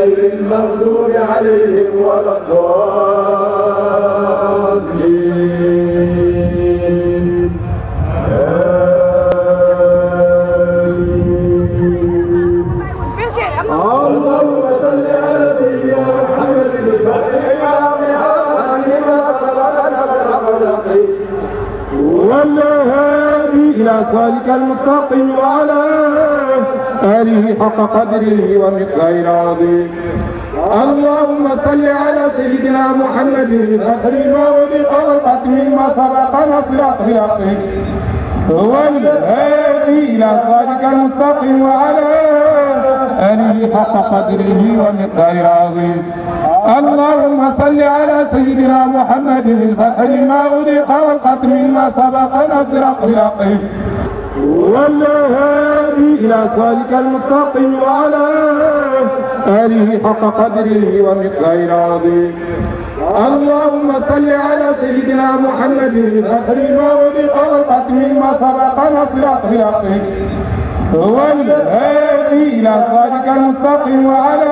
غير المغضوب عليهم ولا الضالين اللهم صل على سيدنا محمد الفاتح لما سبق نصر الحق والهادي إلى صراطك المستقيم وعلى آله حق قدره ومقداره العظيم اللهم صل على سيدنا محمد الفتح لما أغلق والختم لما سبق نصر الحق والهادي إلى صراطك المستقيم وعلى آله حق قدره ومقداره العظيم اللهم صل على سيدنا محمد الفتح لما أغلق والختم لما سبق نصر الحق والهادي إلى صراطك المستقيم وعلى آله حق قدره ومقداره العظيم اللهم صل على سيدنا محمد الفتح لما أغلق والختم لما سبق نصر الحق والهادي إلى صراطك المستقيم وعلى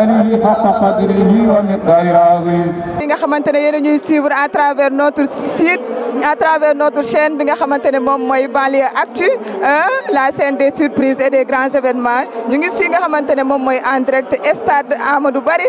آله حق قدره ومقداره العظيم. li nga xamante ne yéen a ñuy suivre à travers notre site à travers notre chaîne bi nga xamante ne moom mooy Banlieue Actu la scène des surprises et des grands événements ñu ngi fii nga xamante ne moom mooy en direct stade Amadou Barry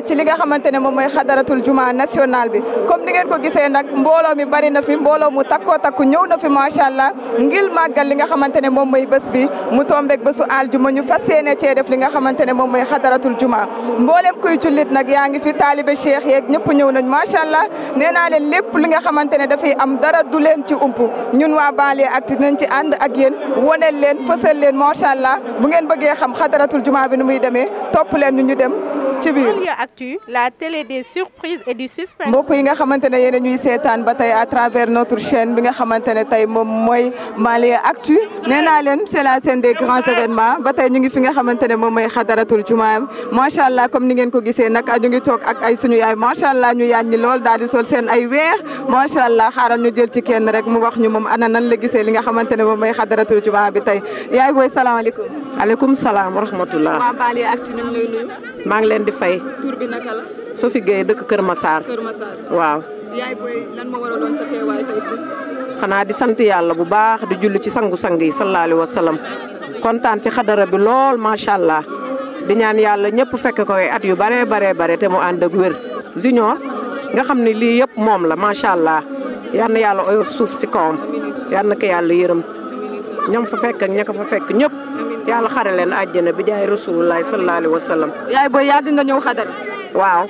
ci li nga xamante ne moom mooy xadaratul juma national bi comme ni ngeen ko gisee nag mbooloo mi bari na fi mbooloo mu takkoo takku ñëw na fi macha allah ngir màggal li nga xamante ne moom mooy bés bi mu tombeeg bésu aljuma ñu fas yéene cee def li nga xamante ne moom mooy xadaratul juma mboolem kuy jullit nag yaa ngi fi taalibe cheikh yeeg ñëpp ñëw nañ macha allah nee naa leen lépp li nga xamante ne dafay am dara du leen ci ump ñun waa Banlieue Actu nañ ci ànd ak yéen woneel leen fësal leen macha allah bu ngeen bëggee xam xadaratul juma bi nu muy demee topp leen ñu dem ci biir. Banlieue Actu, la télé des surprises et du suspense. mbokk yi nga xamante ne yéen a ñuy seetaan ba tey à travers notre chaîne bi nga xamante ne tey moom mooy Banlieue Actu nee naa leen c'est la scène des grands événements ba tey ñu ngi fi nga xamante ne moom mooy xadaratul juma macha allah comme ni ngeen ko gisee nag ñu ngi toog ak ay suñu yaay macha allah ñu yaañ ñi lool daal di sol seen ay weex macha allah xaaral ñu jël ci kenn rek mu wax ñu moom ana nan la gisee li nga xamante ne moom mooy xadaratul juma bi tey yaay booy salaamaaleykum. aleykum salaam wa rahmatullah. waa Banlieue Actu ñu ngi lay nuyu. maa ngi leen di fay. tur bi naka la. Sophie Gueye dëkk Kër Massar. Kër Massar. waaw. yaay booy lan moo war a doon sa teewaay tey fii. xanaa di sant yàlla bu baax di julli ci sangu-sang yi sallallahu alayhi wa sallam kontaan ci xadara bi lool macha allah di ñaan yàlla ñëpp fekk ko at yu bare te mu ànd ak wér. Junior nga xam ne lii yëpp moom la macha allah yal na yàlla oyof suuf si kawam yal na ko yàlla yërëm ñam fa fekk ak ña ko fa fekk ñëpp yàlla xare leen àjjana bi jaay rasulullah sallallahu alayhi wa sallam. yaay booy yàgg nga ñëw xadara. waaw.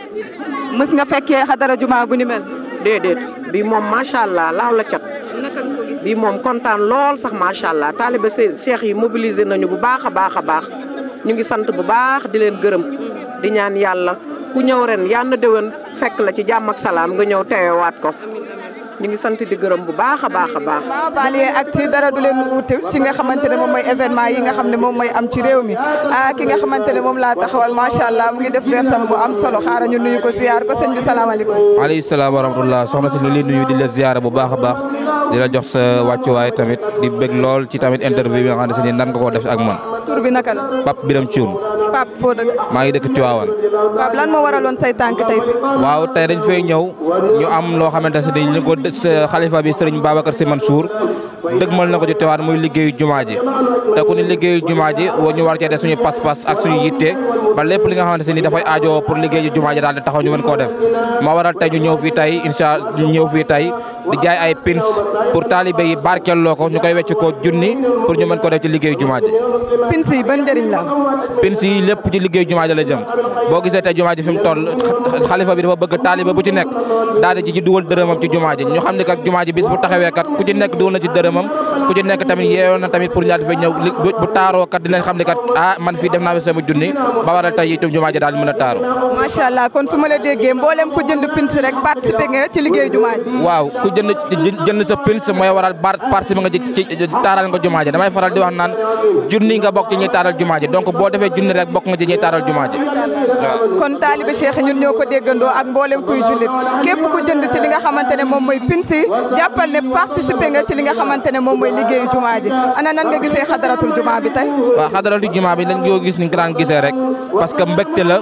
mës nga fekkee xadara juma bu ni mel. déedéet bii moom macha allah laaw la cat. bii moom kontaan lool sax macha allah taalibe seex yi mobilisé nañu bu baax a baax ñu ngi sant bu baax di leen gërëm di ñaan yàlla ku ñëw ren yal na déwén fekk la ci jàmm ak salaam nga ñëw teewaat ko. ñu ngi sant di gërëm bu baax a baax. waaw Banlieue Actu dara du leen wuute ci nga xamante ne moom mooy événement yi nga xam ne moom mooy am ci réew mi ki nga xamante ne moom laa taxawal macha allah mu ngi def wertam bu am solo xaaral ñu nuyu ko ziar ko sëñ bi salaamaaleykum. waaleykum salaam wa rahmatullah soxna si ñu ngi nuyu di la ziar bu baax a baax di la jox sa wàccuwaay tamit di bëgg lool ci tamit interview bi nga xam ne nan nga ko def ak man. tur bi naka la. Pape Biram Thioune. Pape foo dëkk. maa ngi dëkk Tivaouane. Pape lan moo waraloon say tànk tey fi. waaw tey dañ fay ñëw ñu am loo xamante ne dañ ko xalifa bi Serigne Babacar Sy Mansour dëgmal na ko ci Tivaouane muy liggéeyu jumaa ji te ku ni liggéeyu jumaa ji ñu war cee def suñu pas-pas ak suñu yitte ba lépp li nga xamante ni dafay aajo pour liggéeyu jumaa ji daal di taxaw ñu mën koo def moo waral tey ñu ñëw fii tey incha ñëw fii tey di jaay ay pins pour taalibe yi barkeeloo ko ñu koy wecc ko junni pour ñu mën ko def ci liggéeyu jumaa ji. pins yi ban njëriñ la. pins yi lépp ci liggéeyu jumaa ji la jëm boo gisee tey jumaa ji fi mu toll xalifa bi dafa bëgg taalibe bu ci nekk daal di ci dugal dërëmam ci jumaa ji ñu xam ne kat jumaa ji bis bu taxawee kat ku ci nekk dugal na ci dërëmam ku ci nekk tamit yeeyoon na tamit pour ñaar dafay ñëw bu taaroo kat dinañ xam ne kat man fii def naa fi sama junni ba waral tey itam jumaa ji daal di mën a taaru. macha allah kon su ma la déggee mboolem ku jënd pins rek participer nga ci liggéeyu jumaa ji. waaw ku jënd sa pins mooy waral participer nga ci taaral nga jumaa ji damay faral di wax naan junni nga bokk ci ñuy taaral jumaa ji donc boo defee junni rek rek bokk nga ci ñuy taaral jumaa ji waaw. kon taalibe Cheikh ñun ñoo ko déggandoo ak mboolem kuy jullit képp ku jënd ci li nga xamante ne moom mooy pins yi jàppal ne participer nga ci li nga xamante ne moom mooy liggéeyu jumaa ji ana nan nga gisee xadaratul jumaa bi tey. waaw xadaratul jumaa bi dañ ko gis ni nga daan gisee rek parce que mbégte la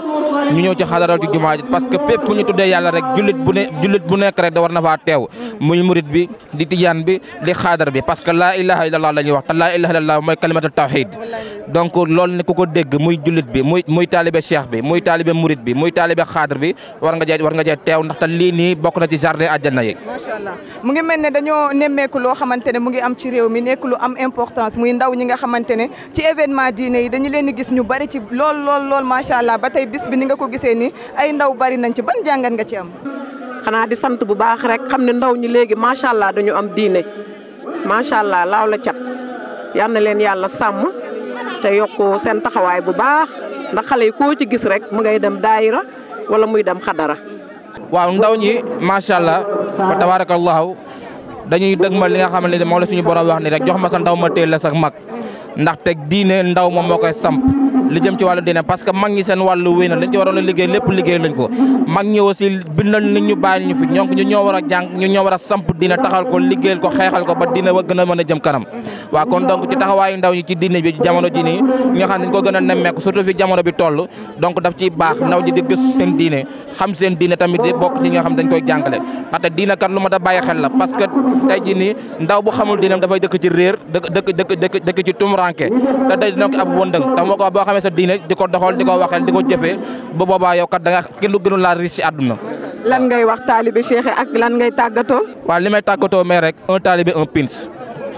ñu ñëw ci xadaratul jumaa ji parce que fépp ñu tuddee yàlla rek jullit bu nekk rek da war na faa teew muy murit bi di tijaan bi di xaadar bi parce que laa ilaha illallah la ñuy wax te laa ilaha illallah mooy kalimatul tawhid donc loolu ne ku ko dégg muy jullit bi muy taalibe cheikh bi muy taalibe murit bi muy taalibe xaadar bi war nga jee teew ndaxte lii nii bokk na ci jardin àjjana yi. macha allah mu ngi mel ne dañoo nemmeeku loo xamante ne mu ngi am ci réew mi nekk lu am importance muy ndaw ñi nga xamante ne ci événement diine yi dañu leen di gis ñu bari ci lool macha allah ba tey bis bi ni nga ko gisee ni ay ndaw bari nañ ci ban jàngat nga ci am. xanaa di sant bu baax rek xam ne ndaw ñi léegi macha allah dañu am diine macha allah laaw la cat yal na leen yàlla sàmm te yokk seen taxawaay bu baax ndax xale yi koo ci gis rek mu ngay dem daayira wala muy dem xadara. waaw ndaw ñi macha allah wa tabarakallahu dañuy dëgmal li nga xam ne moom la suñu borom wax ni rek jox ma sa ndaw ma teel la sax mag ndaxte diine ndaw moom moo koy samp li jëm ci wàllu diine parce que mag ñi seen wàllu wéy na liñ ci waroon a liggéey lépp liggéey lañ ko mag ñi aussi bindal nit ñu bàyyi ñu fi ñoo ñu ñoo war a jàng ñu ñoo war a samp diine taxal ko liggéeyal ko xeexal ko ba diine wa gën a mën a jëm kanam waaw kon donc ci taxawaayu ndaw ñi ci diine bi jamono ji nii ñi nga xam ne dañ ko gën a nemmeeku surtout fi jamono bi toll donc daf ciy baax ndaw ñi di gëstu seen diine xam seen diine tamit di bokk ñi nga xam dañ koy jàngale ndaxte diine kat lu ma da bàyyi xel la parce que tey ji nii ndaw bu xamul diineem dafay dëkk ci réer dëkk ci tumuranke te day dina ko ab wëndëng tax moo ko boo xamee sa diine di ko doxal di ko waxeel di ko jëfee ba boobaa yow kat da nga kenn lu gënul laa riche ci àdduna. lan ngay wax taalibe Cheikh ak lan ngay tàggatoo. waaw li may tàggatoo mais rek un taalibe un pins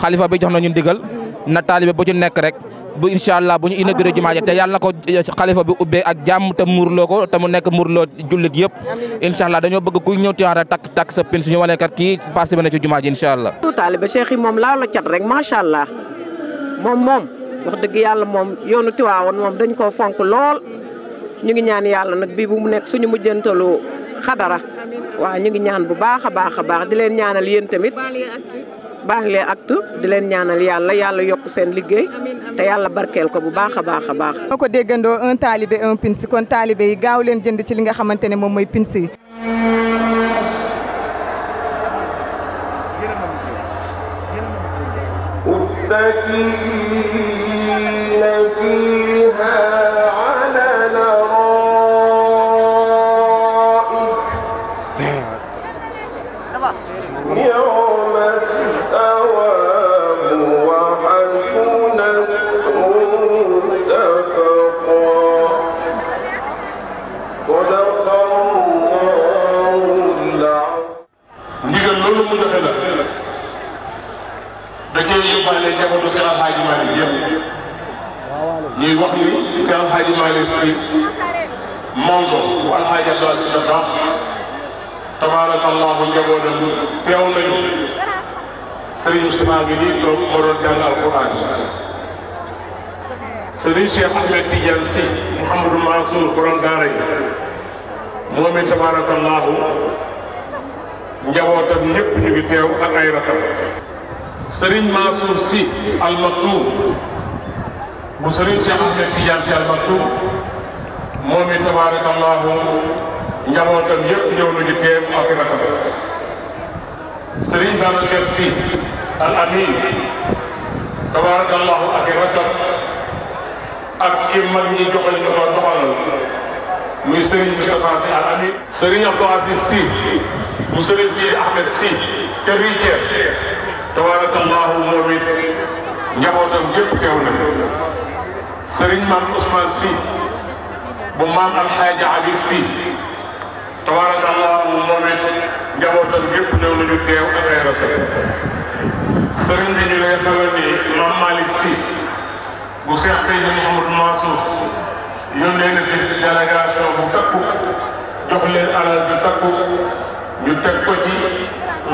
xalifa bi jox na ñu ndigal na taalibe bu ci nekk rek bu incha allah bu ñu inauguré jumaa ji te yàlla na ko xalifa bi ubbee ak jàmm te muurloo ko te mu nekk muurloo jullit yëpp incha allah dañoo bëgg ku ñëw Tiwaawan rek takk sa pins ñu wane kat kii participé na ci jumaa ji incha allah. taalibe Cheikh yi moom laaw la cat rek macha allah moom wax dëgg yàlla moom yoonu Tiwaawan moom dañ koo fonk lool ñu ngi ñaan yàlla nag bii bu mu nekk suñu mujjantalu xadara waaw ñu ngi ñaan bu baax a baax di leen ñaanal yéen tamit Banlieue Actu di leen ñaanal yàlla yokk seen liggéey te yàlla barkeel ko bu baax a baax. ñoo ko déggandoo un talibé un pins kon talibé yi gaaw leen jënd ci li nga xamante ne moom mooy pins yi. njabootu Seex Alxaaji Maalik yëpp ñuy wax ni Seex Alxaaji Maalik Si Maodo bu Alxaaji Abdou Si Dabakh tabaarakallaahu njabootam teew nañu Serigne Moustapha ngi nii toog moo doon jàng alquran Serigne Cheikh Ahmed Tidiane Si Mouhamadou Mansour borom daara yi moom it tabaarakallaahu njabootam ñëpp ñu ngi teew ak ay rakam Serigne Mansour Sy Al Maktoum bu Serigne Cheikh Ahmed Tidiane Sy Al Maktoum moom it tabaarakallaahu njabootam yëpp ñëw nañu teew ak rakam Serigne Babacar Sy Al Amin tabaarakallaahu ak rakam ak ki mag ñi joxal ñu ko doxalal muy Serigne Moustapha Sy Al Amin Serigne Abdou Aziz Sy bu Serigne Sy Ahmed Sy te Riker tabaarakallaahu moom it njabootam yëpp teew na Serigne Mame Ousmane Sy bu Maam Alxaaji Habib Sy tabaarakallaahu moom it njabootam yëpp ñëw nañu teew ak ay rakam Serigne bi ñu lay xamal ni Mame Malick Sy bu Cheikh Seydi Mouhamadou Mansour yónnee na fi délégation bu takku jox leen alal bu takku ñu teg ko ci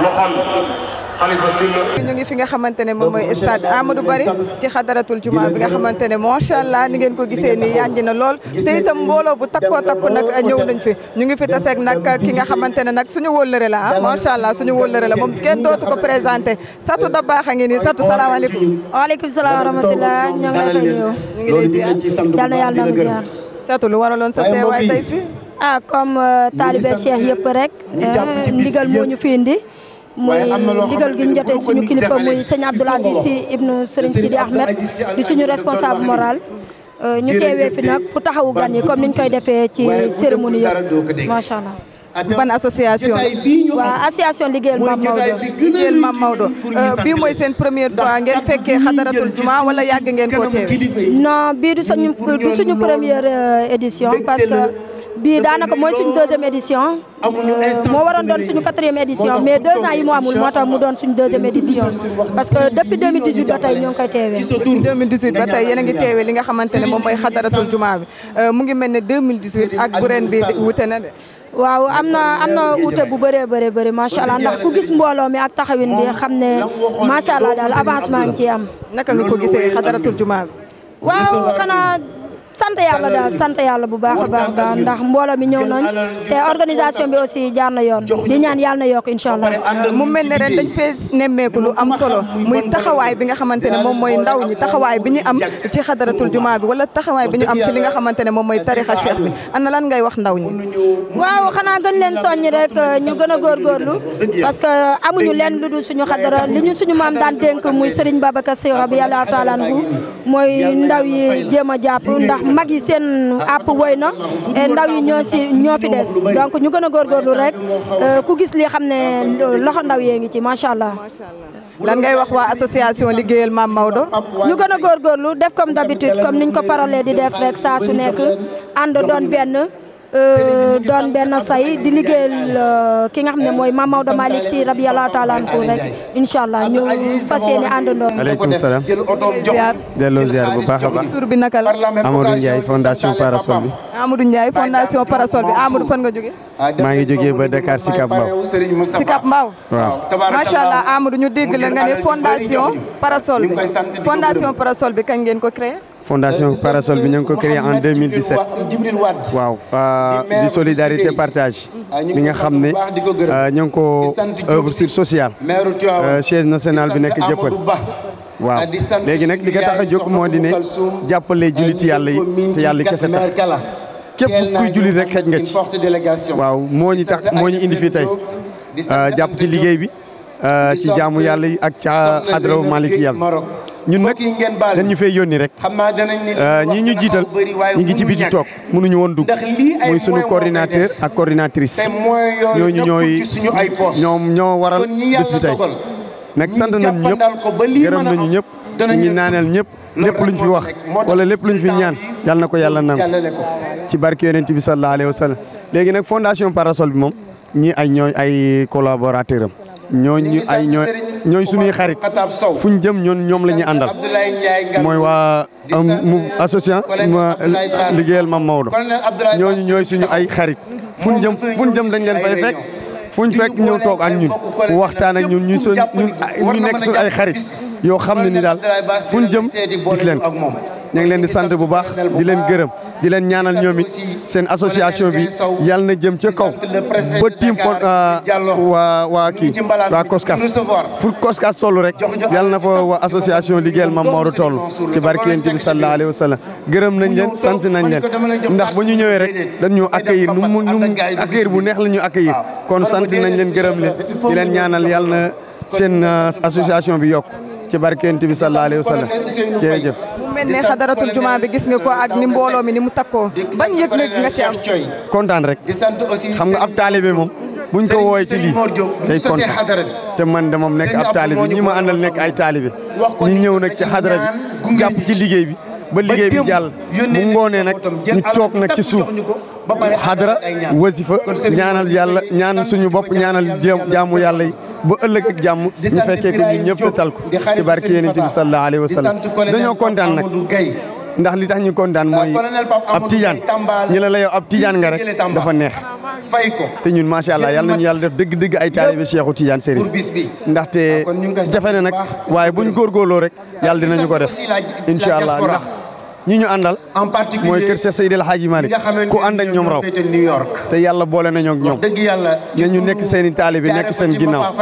loxol Khalifa Sylla. ñu ngi fi nga xamante ne moom mooy stade Amadou Barry ci xadaratul juma bi nga xamante ne macha allah ni ngeen ko gisee nii yànji na lool te itam mbooloo bu takkoo takku nag ñëw nañ fi ñu ngi fi taseeg nag ki nga xamante ne nag suñu wóllëre la ah macha allah suñu wóllëre la moom kenn dootu ko présenté Satou da baax a ngi nii Satou salaamaaleykum. waaleykum salaam wa rahmatulah ñoo ngi lay nuyu. ñu ngi lay ziar yal na yàlla nangu ziar. Satou lu waraloon sa teewaay tey fii. ah comme taalibe Cheikh yëpp rek ndigal moo ñu fi indi. muy ndigal gi ñu jotee suñu kilifa muy sëñ Abdoul Aziz Sy ibnu Serigne Sidi Ahmed di suñu responsable moral ñu teewee fi nag pour taxawu gan yi comme niñ koy defee ci cérémonie yëpp macha allah. ban association waaw association liggéeyal Mame Maodo. liggéeyal Mame Maodo bii mooy seen première fois ngeen fekkee xadaratul juma wala yàgg ngeen koo teewee. non bii du suñu première édition parce que. bii daanaka mooy suñu deuxième édition moo waroon doon suñu quatrième édition mais 2 ans yi mu amul moo tax mu doon suñu deuxième édition parce que depuis 2018 ba tey ñoo ngi koy teewee. depuis 2018 ba tey yéen a ngi teewee li nga xamante ne moom mooy xadaratul juma bi mu ngi mel ne 2018 ak bu ren bi wute na de. waaw am na wuute bu bëree bëri macha allah ndax ku gis mbooloo mi ak taxawin bi xam ne macha allah daal avancement ngi ciy am. naka nga ko gisee xadaratul juma bi. waaw xanaa. sant yàlla daal sant yàlla bu baax a baax daal ndax mbooloo mi ñëw nañ te organisation bi aussi jaar na yoon di ñaan yàlla na yokk incha allah. mu mel ne ren dañ fee nemmeeku lu am solo muy taxawaay bi nga xamante ne moom mooy ndaw ñi taxawaay bi ñu am ci xadaratul juma bi wala taxawaay bi ñu am ci li nga xamante ne moom mooy tarixa cheikh bi ana lan ngay wax ndaw ñi. waaw xanaa gën leen soññi rek ñu gën a góorgóorlu parce que amuñu leen lu dul suñu xadara li ñu suñu maam daan dénk muy Serigne Babacar Sy radiyallahu taala anhu mooy ndaw yi jéem a jàpp ndax mag yi seen àpp woy na ndaw yi ñoo fi des donc ñu gën a góorgóorlu rek ku gis li xam ne loxo ndaw yee ngi ci macha allah. lan ngay wax waa association liggéeyal Mame Maodo. ñu gën a góorgóorlu def comme d'habitude comme niñ ko faralee di def rek saa su nekk ànd doon benn say di liggéeyal ki nga xam ne mooy Mame Maodo Malick Sy radiyallahu taala anhu rek incha allah ñu fas yéene àndandoo. maaleykum salaam. delloo ziar bu baax a baax. tur bi naka la. Amadou Ndiaye fondation Parasol bi. Amadou Ndiaye fondation Parasol bi Amadou fan nga jógee. maa ngi jógee ba Dakar Sicap Mbao. Sicap Mbao. waaw. macha allah Amadou ñu dégg la nga ne fondation Parasol bi fondation Parasol bi kañ ngeen ko créé. fondation Parasol bi ñu ngi ko créé en 2017 waaw di solidarité partage bi nga xam ne ñu ngi ko œuvre sur sociale chaise nationale bi nekk jëppal waaw léegi nag li nga tax a jóg moo di ne jàppale julliti yàlla yi te yàlla kese tax képp kuy jullit rek xej nga ci waaw moo ñu tax moo ñu indi fii tey jàpp ci liggéey bi ci jaamu yàlla yi ak ca xadra Malick yàlla ñun nag dañ ñu fay yónni rek ñii ñu jiital ñi ngi ci biti toog mënuñu woon dugg muy suñu coordinateur ak coordinatrice ñooñu ñoo waral bés bi tey nag sant nañu ñëpp gërëm nañu ñëpp ñu ngi naaneel ñëpp lépp luñ fi wax wala lépp luñ fi ñaan yàlla na ko yàlla nangu ci barke yonent bi sallallahu alayhi wa sallam léegi nag fondation Parasol bi moom ñii ñooy ay collaborateur am ñooy suñuy xarit fuñ jëm ñoom la ñuy àndal mooy waa association liggéeyal Mame Maodo ñooy suñu ay xarit fuñ jëm dañ leen fay fekk fuñ fekk ñëw toog ak ñun waxtaan ak ñun ñu nekk suñu ay xarit yoo xam ne ni daal fuñ jëm gis leen ñu ngi leen di sant bu baax di leen gërëm di leen ñaanal ñoom it seen association bi yàlla na jëm ca kaw ba tiim waa Koskas fu Koskas toll rek yàlla na fa waa association liggéeyal Mame Maodo toll ci barke Yonent bi sallallahu alayhi wa sallam gërëm nañ leen sant nañ leen ndax ba ñu ñëwee rek dañ ñu accueillir nu mu accueillir bu neex la ñu accueillir kon sant nañ leen gërëm leen di leen ñaanal yàlla na seen association bi yokk ci barke Yonent bi sallallahu alayhi wa sallam jërëjëf. mu mel ne xadaratul juma bi gis nga ko ak ni mbooloo mi ni mu takkoo ban yëg-yëg nga ci am. kontaan rek xam nga ab taalibe moom buñ ko woowee ci lii day kontaan te man de moom nekk ab taalibe ñi ma àndal nekk ay taalibe ñi ñëw nag ci xadara bi jàpp ci liggéey bi ba liggéey bi jàll bu ngoonee nag ñu toog nag ci suuf xadara wasifa ñaanal yàlla ñaan suñu bopp ñaanal jaamu yàlla yi ba ëllëg ak jàmm ñu fekkee ko ñun ñëpp te tal ko ci barke Yonent bi sallallahu alayhi wa sallam dañoo kontaan nag ndax li tax ñu kontaan mooy ab tijaan ñi la yow ab tijaan nga rek dafa neex te ñun macha allah yal nañu yàlla def dëgg-dëgg ay taalibe Cheikhu Tidiane Chérif ndaxte jafe na nag waaye buñ góorgóorloo rek yàlla dinañu ko def incha allah ndax ñi ñu àndal mooy kër Cheikh Seydil Hadji Malick ku ànd ak ñoom raw te yàlla boole nañoo ak ñoom ne ñu nekk seen i taalibe nekk seen ginnaaw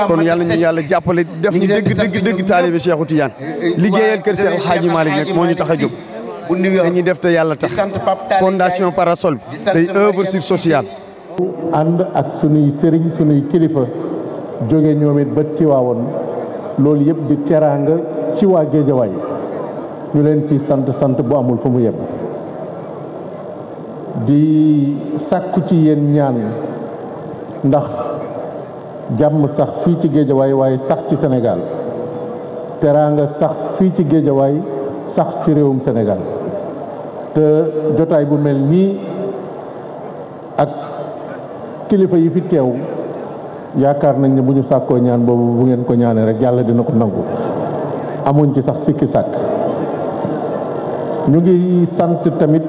kon yàlla ñu yàlla jàppale def ñu dëgg taalibe Cheikhu Tidiane liggéeyal kër Cheikh Hadji Malick nag moo ñu tax a jóg dañuy def te yàlla tax fondation Parasol bi day œuvre sur social. ànd ak sunuy sëriñ sunuy kilifa jóge ñoom it ba Tiwaawoon loolu yëpp di teraanga ci waa Géejawaay ñu leen ci sant bu amul fu mu yem di sàkku ci yéen ñaan ndax jàmm sax fii ci Géejawaay waaye sax ci Sénégal teraanga sax fii ci Géejawaay sax ci réewum Sénégal te jotaay bu mel nii ak kilifa yi fi teew yaakaar nañ ne bu ñu sàkkoo ñaan boobu bu ngeen ko ñaanee rek yàlla dina ko nangu amuñ ci sax sikki sàkk ñu ngi sant tamit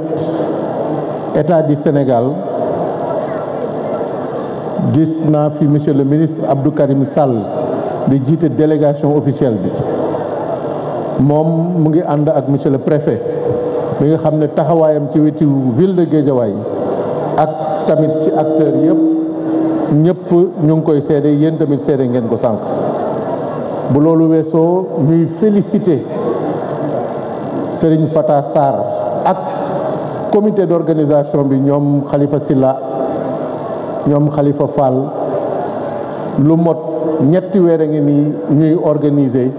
état du Sénégal gis naa fi monsieur le ministre Abdou Karim Sall di jiite délégation officielle bi moom mu ngi ànd ak monsieur le préfet mi nga xam ne taxawaayam ci wetu ville de Guédiawaye ak tamit ci acteurs yëpp ñëpp ñu ngi koy seede yéen tamit seede ngeen ko sànq bu loolu weesoo ñuy féliciter Serigne Fata Sarr ak comité d'organisation bi ñoom Khalifa Silla ñoom Khalifa Fall lu mot ñetti weer a ngi nii ñuy organiser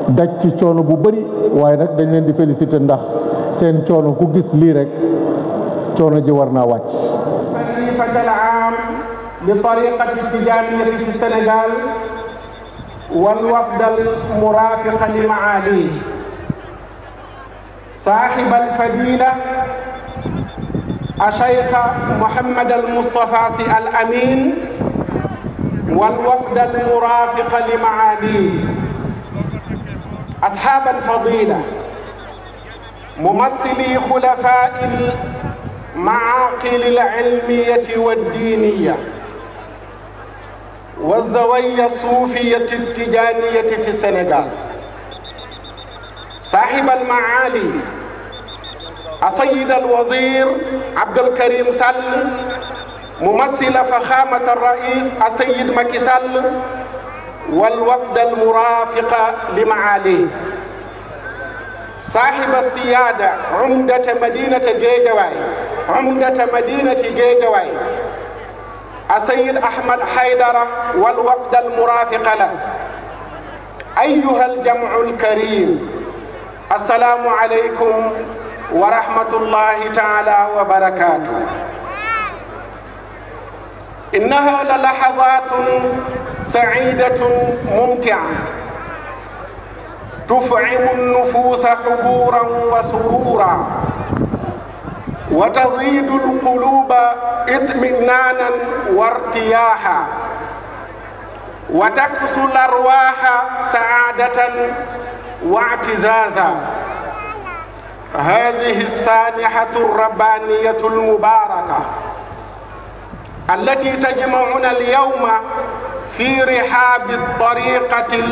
daj ci coono bu bëri waaye nag dañ leen di féliciter ndax seen coono ku gis lii rek coono ji war naa wàcc. xalifatal aam li tariqati tijaaniyati fi Sénégal wal wafdal murafiqa li maali صاحب الفضيلة الشيخ محمد المصطفى الأمين والوفد المرافق لمعاليه أصحاب الفضيلة ممثلي خلفاء المعاقل العلمية والدينية والزوايا الصوفية التجانية في السنغال صاحب المعالي السيد الوزير عبد الكريم سل ممثل فخامة الرئيس السيد مكي سل والوفد المرافق لمعاليه صاحب السيادة عمدة مدينة جيجواي السيد أحمد حيدر والوفد المرافق له أيها الجمع الكريم السلام عليكم ورحمة الله تعالى وبركاته. إنها للحظات سعيدة ممتعة تفعم النفوس حبورا وسرورا وتزيد القلوب اطمئنانا وارتياحا وتكسو الأرواح سعادة واعتزازا. هذه السانحة الربانية المباركة التي تجمعنا اليوم في رحاب الطريقة